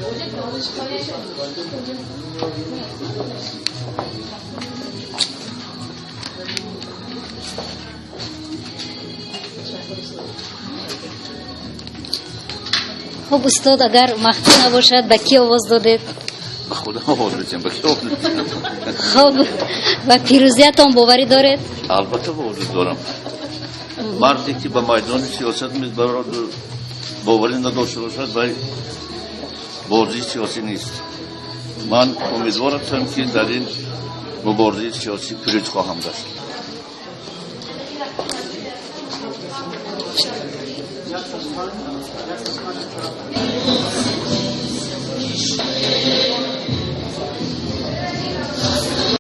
Хуб, устод, агар махфӣ набошад, ба кӣ овоз додед? Ба худам овоз медиҳам, ба кӣ овоз медиҳам? Хуб, ба пирӯзиятон боварӣ доред? Албатта, боварӣ дорам. Марде ки ба майдони сиёсат мебарад, боварӣ надошта бошад, вай бозии сиёсӣ нест. Ман умедвор ҳастам, ки дар ин муборизаи сиёсӣ пирӯз хоҳам гашт.